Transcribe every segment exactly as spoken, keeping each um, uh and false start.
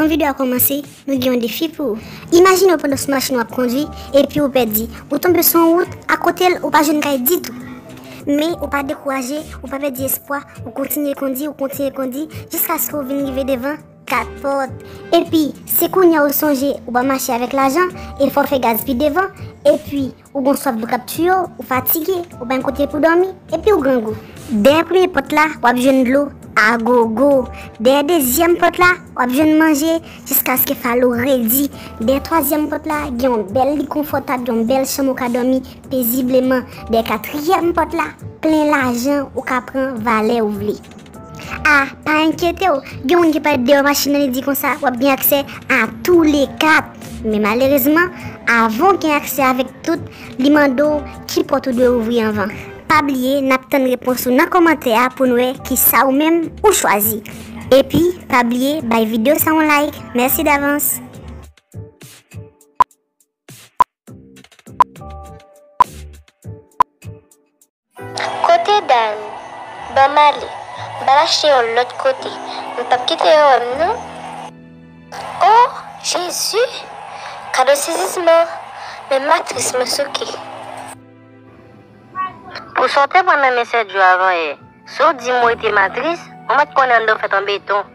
Videyo a kòmanse, nou gen yon defi pou ou. Imajine w pandan sou machin w ap kondwi, epi ou pèdi, ou tonbe sou yon wout, akote l, ou pa jwenn kay ditou. Men, ou pa dekouraje, ou pa pèdi espwa, ou kontinye kondwi, ou kontinye kondwi, jiskaske ou vin rive devan kat pòt. Epi, se kounye a ou sonje ou pa mache avèk lajan, e fòfè gaz pi devan, epi ou gon swaf dlo k ap tiye w, ou fatige, ou pa gen kote pou dòmi, epi ou grangou. Dèyè premye pòt la, w ap jwenn dlo a gogo. Dèyè dezyèm pòt la, w ap jwenn manje jiskaske fale w redi. Dèyè twazyèm pòt la, gen yon bèl lit konfòtab, yon bèl chanm ou ka dòmi pezibleman. Dèyè katriyèm pòt la, plen lajan, ou ka pran valè ou vle. A, pa enkyete w, gen moun ki parèt deyò machin nan, li di konsa, w ap gen aksè a tou le kat. Men malerezman, avan w gen aksè avèk tout, li mande w ki pòt ou dwe ouvri anvan. Pa bliye, n ap tann repons ou nan kòmantè a pou n wè ki sa ou menm ou chwazi. Epi, pa bliye, bay videyo sa yon like. Mèsi davans. Kote Dani? Ban m ale. M pral achte yon lòt kote. M p ap kite yo wè m non. Oh, Jezi! Kado sezisman! Men matris mwen souke. Pou sa w te pran nan men Sèdyo avan yè, si w di m ou rete matris, ou mèt konnen anndan w fèt an beton.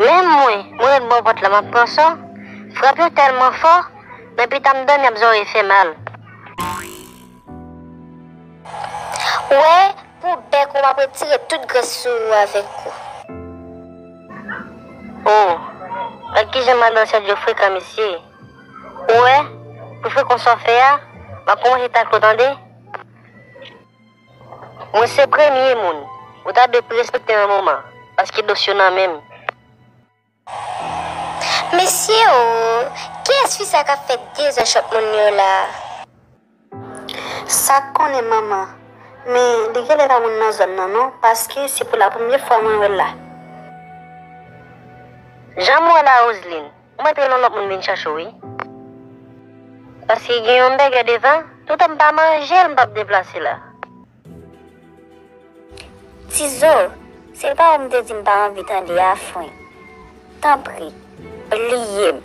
Menm mwen, mwen ret bò pòt la, m ap pran sò. Frap yo tèlman fò, nan pita m dòmi ap zòrye fè mal. Ou wè, pou bèk ou, m ap retire tout grès sou ou avèk ou. Oh, gad kijan madan Sèdyo frekan, mesye. Ou wè, pou frekans sa w fè a, m ap kòmanse tako, tande? Mwen se premye moun. Ou ta dwe respekte m yon moman, paske dosye w nan men m. Mesye o, kiyès fi sa k ap fè dezòd chòp moun yo la? Sa k konnen manman, men li genlè pa moun nan zòn nan non, paske se pou la premye fwa mwen wè l la. Jan m wè la, Roseline, ou mèt rele yon lòt moun vin chache w wi. Paske gen yon bègè devan, toutan m pa manje l, m p ap deplase la. Tizo, se pa ou m te di m pa anvi tande a, fren. Tanpri, bliye m.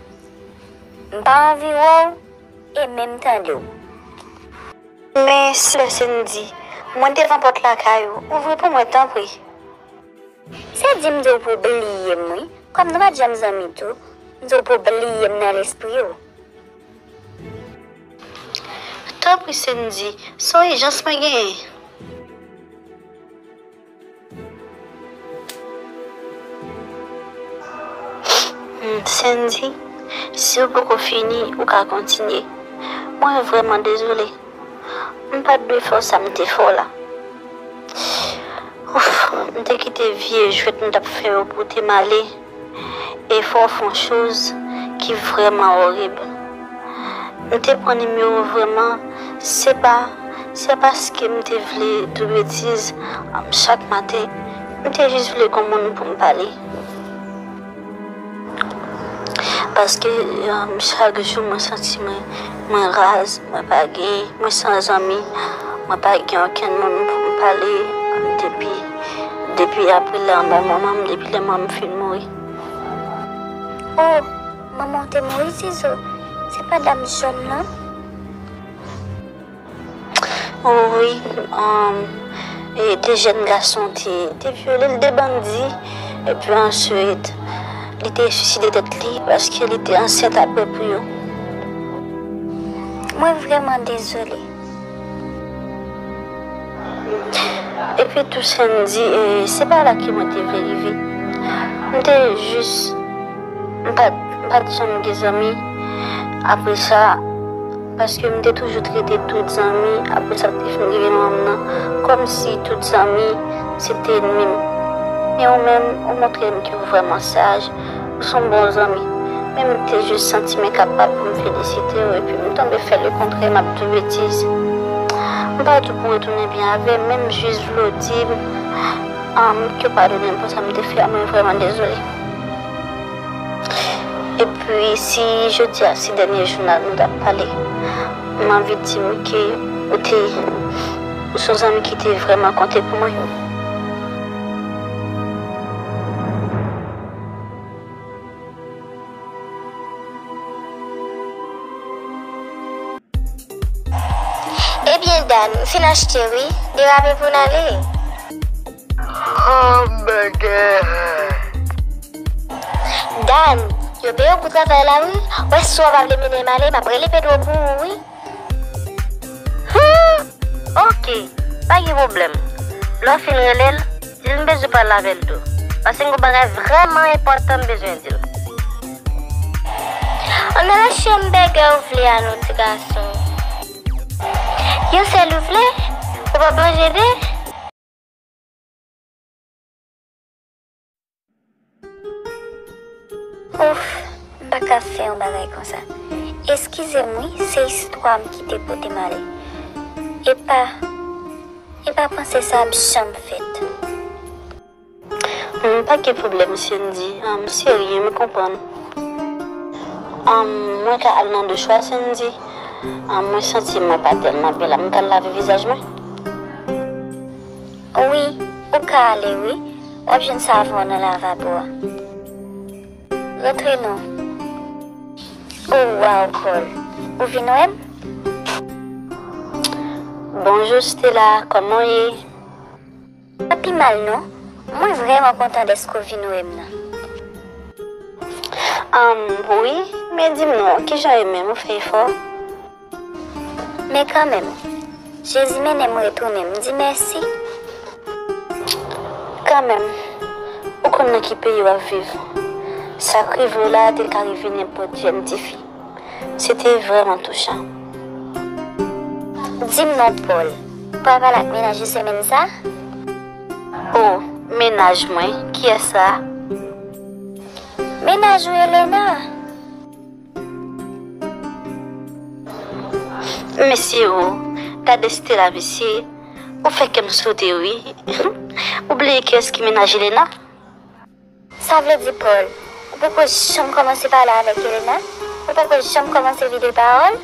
M pa anvi wè w e menm tande w. Men, silvouplè, Sendy, mwen devan pòt lakay ou, ouvri pou mwen, tanpri. Se di m di w pou w bliye m, wi. Kòm nou pa t janm zanmi tou, m di w pou w bliye m nan lespri w. Tanpri, Sendy, se yon ijans mwen genyen. Hmm, Sendy, si w poko fini, ou ka kontinye. Mwen vrèman dezole. M pa t dwe fè w sa m te fè w la. Ouf, m te kite vye jwèt m t ap fè yo pote m ale. E fò w fè yon choz ki vrèman orib. M te pran nimewo w vrèman, se pa, se paske m te vle di w betiz, um, chak maten. M te jis vle gon moun pou m pale. Paske, um, chak jou mwen santi mwen, mwen raz, mwen pa gen, mwen san zanmi, mwen pa gen okenn moun pou m pale, um, depi, depi apre lanmò manman m, depi lè manman m fin mouri. Oh, manman w te mouri, Tizo? Se pa dam jòn lan? Wi, um, e de jèn gason te, te vyole l, de bandi, epi answit, li te swiside tèt li paske li te ansent apre pou yo. Mwen vrèman dezole. Epi tou, Sendy, e, se pa la ke mwen te vle rive. M te jis, m pa, m pa t janm gen zanmi. Apre sa, paske m te toujou trete tout zanmi, apre sa k te fin rive manman m nan, kòmsi tout zanmi se te ènmi m. Men ou menm, ou montre m ke ou vrèman saj, ou se yon bon zanmi. Men m te jis santi m enkapab pou m felisite w, epi m tonbe fè lekontrè, m ap di w betiz. M pa di w pou w retounen byen avè m, men m jis vle w di m, um, ke w padone m pou sa m te fè a, mwen vrèman dezole. Epi, si jodi a se dènye jou n a, nou t ap pale, m anvi di w ke ou te, ou se yon zanmi ki te vrèman konte pou mwen. Dan, m fin achte wi, derape pou n ale. Hamburger. Dan, yo peye w pou travay la wi. Wè si w pa vle mennen m ale, m ap rele Pedro pou ou wi. Hmm, ok, pa gen pwoblèm. Lè w fin rele l, di l m bezwen pale avè l tou. Paske m gen yon bagay vrèman enpòtan m bezwen di l. Ann al achte hamburger ou vle a non ti gason. Yon sèl ou vle? Ou p ap manje de? Ouf, m pa ka fè yon bagay konsa. Eskize m wi, se istwa m ki te pote m ale. E pa, e pa panse sa ap janm fèt. M pa gen pwoblèm, Cindy. M serye, m konprann. M, mwen ka al nan douch la, Cindy? M, mwen santi mwen pa tèlman byen la. M ka lave vizaj mwen? Wi, ou ka ale wi. W ap jwenn savon nan lavabo a. Rantre non. O, waw, Paul. Ou vin wè m? Bonjou, Stella. Kòman w ye? Pa pi mal non. Mwen vrèman kontan dèske w vin wè m nan. Ann, wi, men di m non, kijan w ye menm, ou fè efò? Men kanmenm, Jezi mennen m retounen, m di mèsi. Kanmenm, ou konn nan ki peyi w ap viv. Sa k rive w la te ka rive nenpòt jèn tifi. Se te vrèman touchan. Di m non, Paul, ou pral pale ak mennaj ou semèn sa? O, mennaj mwen? Kiyès sa? Mennaj ou, Elena. Mesye o, gade Stella, mesye, ou fè kè m sote wi. Ou bliye kiyès ki mennaj Elena? Sa vle di, Paul, ou poko janm kòmanse pale avèk Elena? Ou poko janm kòmanse vide pawòl?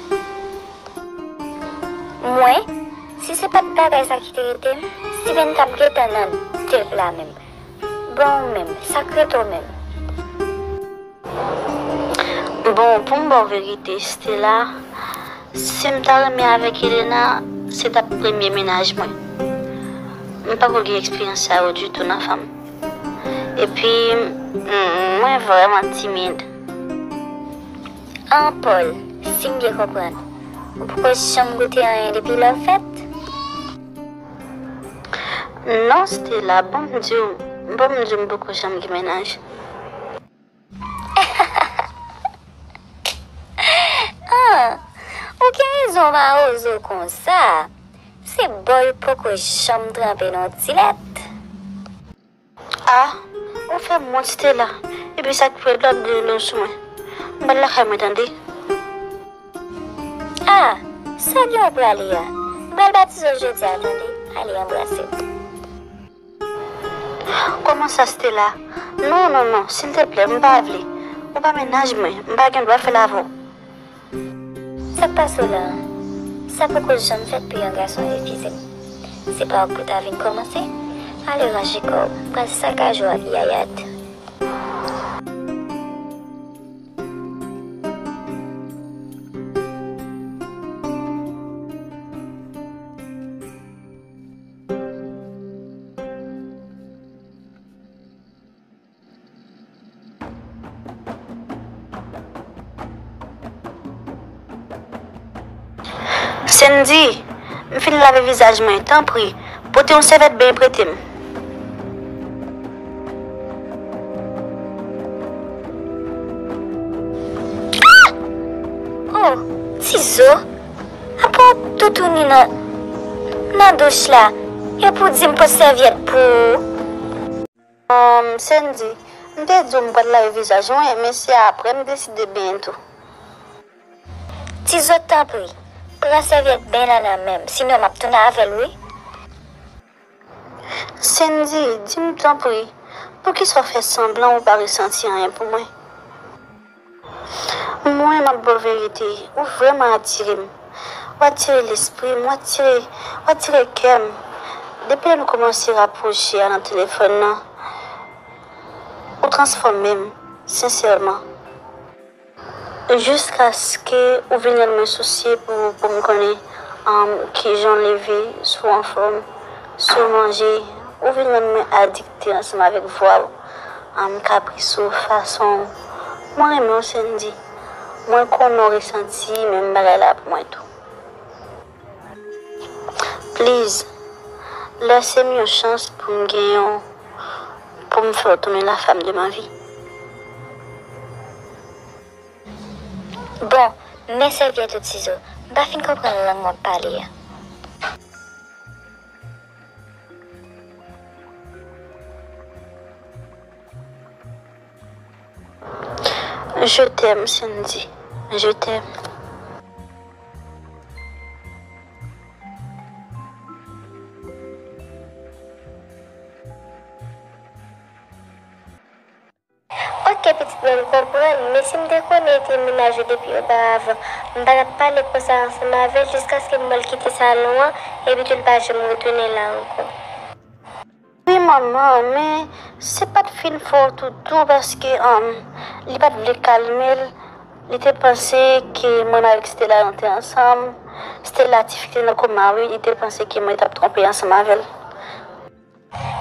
Mwen, si se pa t bagay sa ki te rete m, Steven t ap gentan nan dèp la menm. Bon, ou menm, sa k rete w menm? Bon, pou m ba w verite, Stella, si m ta renmen avèk Elena, se t ap premye mennaj mwen. M pako gen eksperyans sa yo ditou nan fanm. Epi, m, mwen vrèman timid. An, Paul, si m byen konprann, ou poko janm goute anyen depi lè w fèt? Non, Stella, ban m di w, ban m di w, m poko janm gen mennaj. Ah, ou gen rezon mawozo konsa. Se bò l poko janm tranpe nan yon ti lèt. Ah, ou fè m wont, Stella. Epi sa k fè lòt de lo sou mwen. M pral lakay mwen, tande. Ah, sa gen w prale a? M pral batize w jodi a, tande. Ale, anbrase m. Kòman sa, Stella? Non, non, non, silteplè, m pa vle. Ou pa mennaj mwen, m pa gen dwa fè l avè w. Sa k pase w la a? Sa poko janm fèt pou yon gason refize m. Se pa w k pou ta vin kòmanse? Ale, ranje kò w, m pral sakaje w ak yayad. Sandy, m fin lave vizaj mwen, tanpri, pote yon sèvyèt beny prete m. Oh, Tizo, apa w ap toutouni nan, nan douch la, epi w di m pote sèvyèt pou ou? Humm, Sandy, m te di w m pral lave vizaj mwen, men se apre m deside benyen tou. Tizo, tanpri, pran sèvyèt beny la nan men m, sinon m ap tounen avè l, wi. Sandy, di m tanpri, poukisa w fè sanblan ou pa resanti anyen pou mwen? Mwen, m ap ba w verite, ou vrèman atire m. Ou atire lespri m, ou atire, ou atire kè m. Depi lè nou kòmanse rapwoche a nan telefòn nan, ou transfòme m, sensèman. Jiskaske ou vin rann mwen sousye pou, pou m konnen Ann, kijan w leve, si w anfòm, si w manje, ou vin rann mwen adikte ansanm avèk vwa w, ann, kapris ou, fason w. Mwen renmen w, Sendy. Mwen konnen w resanti menm bagay la pou mwen tou. Please, lèse m yon chans pou m gen yon, pou m fè w tounen la femme de ma vie. Bon, men sèvyèt ou sizo. M pa fin konprann lang w ap pale a. Je t'aime, Sendy. Je t'aime. Ok, pitit mwen, m konprann, men si m te konnen e te mennaj ou depi oparavan, m pa t ap pale konsa ansanm avè l jiskaske m wè l kite salon an, epi tou l pa janm retounen la ankò. Wi, manman, men se pa t fin fòt ou tou, paske, um, li pa t vle kalme l. Li te panse ke mwen avèk Stella nou te ansanm. Stella, tifi ki te nan koma, wi, li te panse ke mwen t ap twonpe ansanm avè l.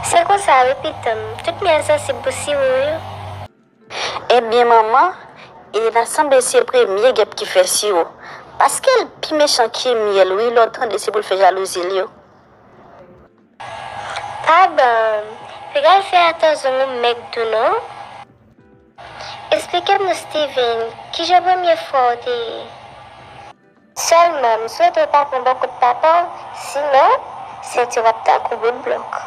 Se konsa, wi, pitit mwen. Tout myèl sansib pou siwo yo. Ebyen, manman, Elena sanble se premye gèp ki fè siwo. Paske l pi mechan ke myèl, wi, lè w tande se pou l fè jalouzi l yo. Pa ban m. Piga l fè atò zong ou mèg tou non. Esplike m non, Steven, kijan premye fwa w te ye? Sèlman, m swete w pa pran bò kot papa w, sinon, senti w ap tankou bout blòk.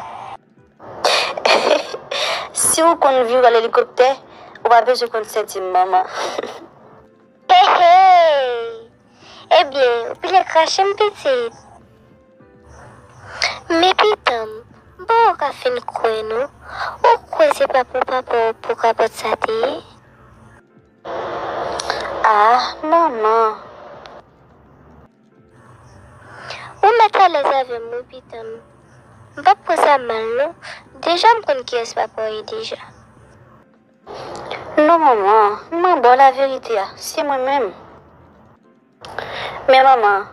Si w konn vire helikoptè, ou pa bezwen konn senti m, manman. Hey, hey! Ebyen, ou pile krache m, pitit. Men pitit, m pa wè w ka fin kwè non. Ou kwè se pa pou papa w pou kapòt sa te ye? Ah, manman. Ou mèt alèz avè m, wi, pitit. M p ap pran sa mal, non. Deja, m konn kiyès papa w ye deja. Non, manman, mwen ba w laverite a, se mwen menm. Men, manman,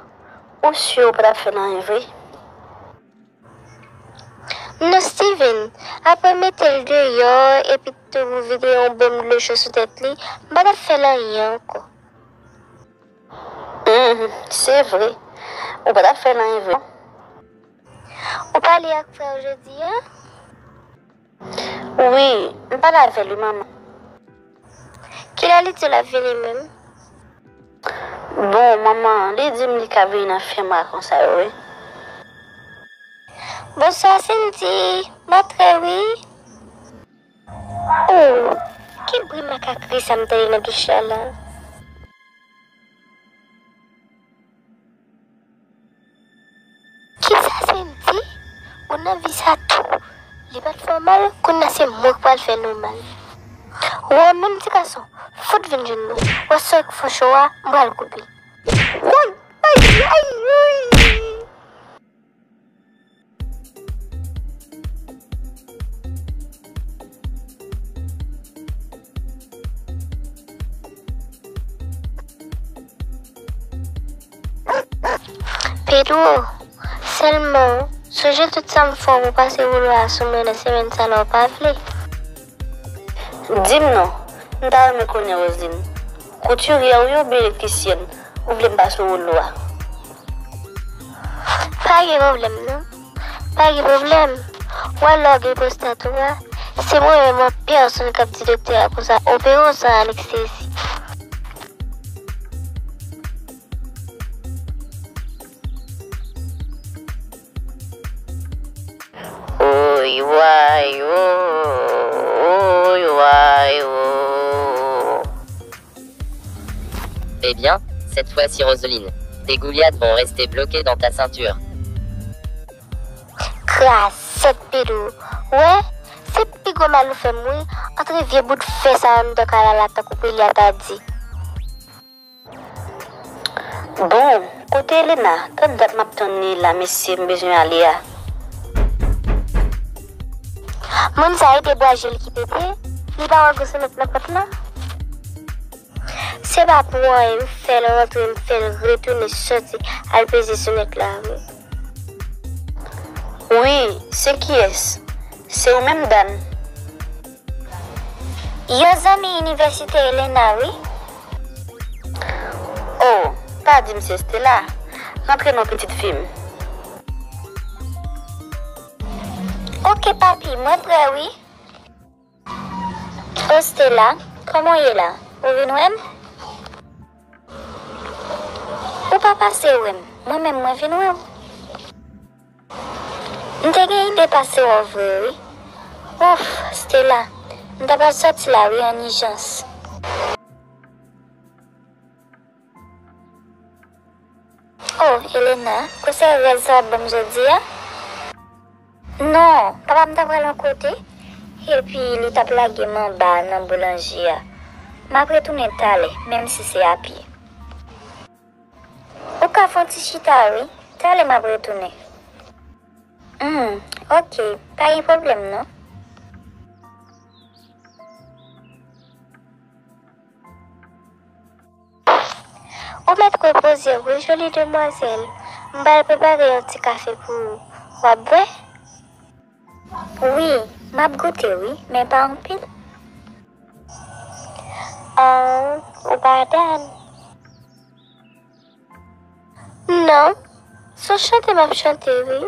ou si w pa t ap fè l anyen vre? Non, Steven, apre mete l deyò epi tou vide yon bonm dlo cho sou tèt li, m pa t ap fè l anyen ankò. Hum, se vre. Ou pa t ap fè l anyen vre. Ou pale ak frè w jodi a? Wi, m pale avè l wi, manman. Kilè li di w l ap vini menm? Bon, manman, li di m li ka vini nan fen mwa konsa yo, wi. Bonswa, Sendy. M antre, wi. Oh, ki bri makakri sa m tande nan douch la la? Kisa Sendy? Ou nan vi sa tou? Li pa t fè w mal, kounye a se mwen k pral fè nou mal. Wo, menm ti gason, fout vin jwenn mwen. Wè sa w k fè cho a, m pral koupe. Woy! Ay, ay, ay! Pedro, sèlman, sonje tout sa m fè w pou w pase woulo a sou mwen nan semèn sa la, w pa vle? Di m non, m ta renmen konnen, Roseline. Koutirye w ye oubyen elektrisyèn ou vle m pase woulo a? Pa gen pwoblèm non. Pa gen pwoblèm. Ou wè lè w gen pwostat ou a, se mwen menm an pèsòn k ap di doktè a konsa opere w san anestezi. Oy, way, o, oy, way, o. Eh bien, cette fois-ci, Roseline, tes gouliades vont rester bloquées dans ta ceinture. Kraset Pedro. Wè, se pi gwo mal ou fè m wi, antre vye bout fè sa anndan kay la la tankou Peli a ta di. Bon, kote Elena? Tann dat m ap tann li la, mesye, m bezwen ale a. Moun sa e de bwa je l ki pete, li pa wè gwo sonèt nan pòt la? Se pa pou anyen, m fè l rantre, m fè l retounen soti al peze sou nèt la, wi. Wi, se kiyès? Se ou menm, Dan? Yon zanmi inivèsite Elena, wi. Oh, pa di m se Stella. Rantre non, pitit fi m. Oke, papi, mwen prè, wi. Oh, Stella, kòman w ye la? Ou vin wè m? Ou pa pase wè m, mwen menm mwen vin wè w. M te gen ide pase wè w vre, wi. Ouf, Stella, m ta pral sòti la, wi, an ijans. Oh, Elena, konsèy rèz sa w ap ban m jodi a? Non, papa m t ap pral yon kote, epi li t ap lage m anba nan boulanje a. M ap retounen talè, menm si se a pye. Ou ka fè yon ti chita, wi. Talè m ap retounen. Hmm, oke, pa gen pwoblèm, non. Ou mèt repoze w, wi, joli demwazèl. M pral prepare yon ti kafe pou ou. W ap bwè? Wi, m ap goute, wi, men pa anpil. An, ou pa Dan? Non, se yon chante m ap chante, wi.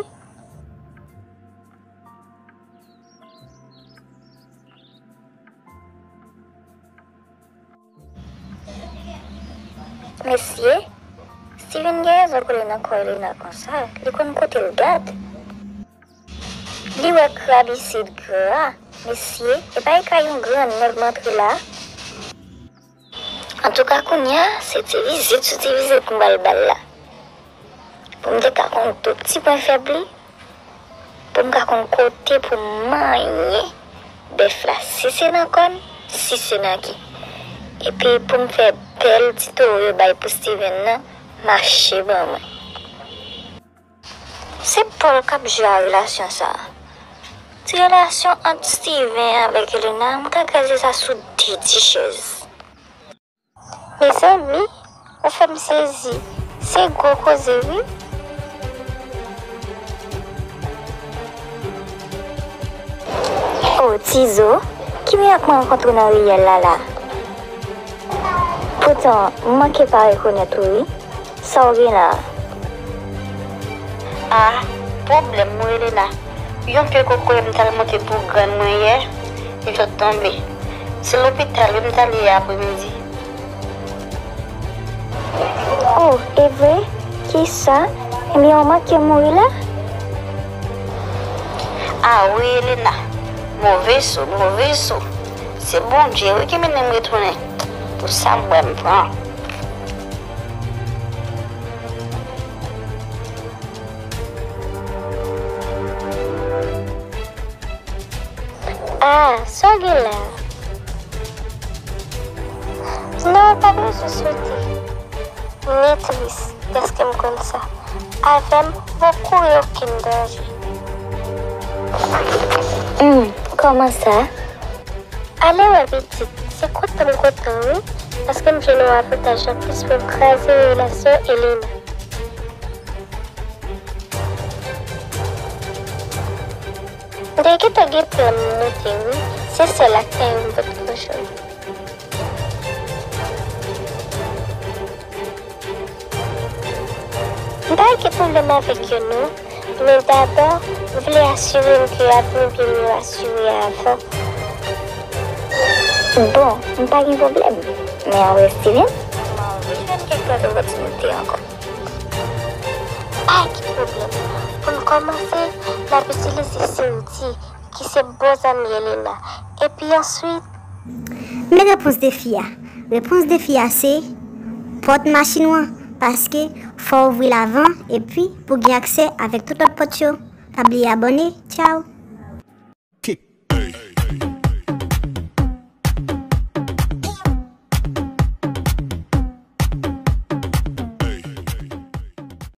Mesye, Steven gen rezon kole nan kò Elena konsa. Li konn kote l gad. Li wè krab isit gra. Mesye, epa e ka yon grannèg m antre la? Antouka, kounye a, se ti vizit sou ti vizit m pral ba l la. Pou m te ka konn tout ti pwen fèb li, pou m ka konn kote pou m manyen bèf la, si se nan kòn, si se nan ke. Epi pou m fè bèl ti towo yo bay pou Steven nan mache ban mwen. Se Paul k ap jere a relasyon sa a. Ti relasyon ant Steven avèk Elena, m ka kraze sa sou de ti chèz. Mezanmi, ou fè m sezi. Se gwo koze, wi. O, Tizo, ki mirak mwen rankontre w nan riyèl la la? Poutan, m manke pa rekonèt ou, wi. Sa w gen la a? Ah, pwoblèm mwen rele la. Yon pye kokoye m t al monte pou grann mwen yè, li sot tonbe. Se lopital wi m t al ye apremidi. Oh, e vre? Kisa? Ebyen, w manke mouri la? Ah wi, Elena. Move sou, move sou. Se Bondye wi ki mennen m retounen. Pou sa m bwè m pran. Ah, sa w gen la? Non, pa bezwen swete. Ni tris, dèske m konn sa. Avè m, w ap kouri okenn danje. Hmm, kòman sa? Ale wè pitit, se kontan m kontan wi, paske m jwenn yon avantaj anplis pou m kraze relasyon Elena. M te gentan gen plan m monte wi, se sèl ak Tayo m potko jwenn. M pa gen pwoblèm avèk yo non, men dabò, m vle asire m ke avyon byen yo asire avan. Bon, m pa gen pwoblèm, men ann rete wi. M anvi jwenn kèk lòt opòtinite ankò. Pa gen pwoblèm. Pou n kòmanse, n ap itilize Cynthia, ki se bon zanmi Elena. Epi answit, men repons defi a. Repons defi a se pòt machin ou an, paske fò w ouvri l avan, epi pou gen aksè avèk tout lòt pòt yo. Pa bliye abòne. Tchaw!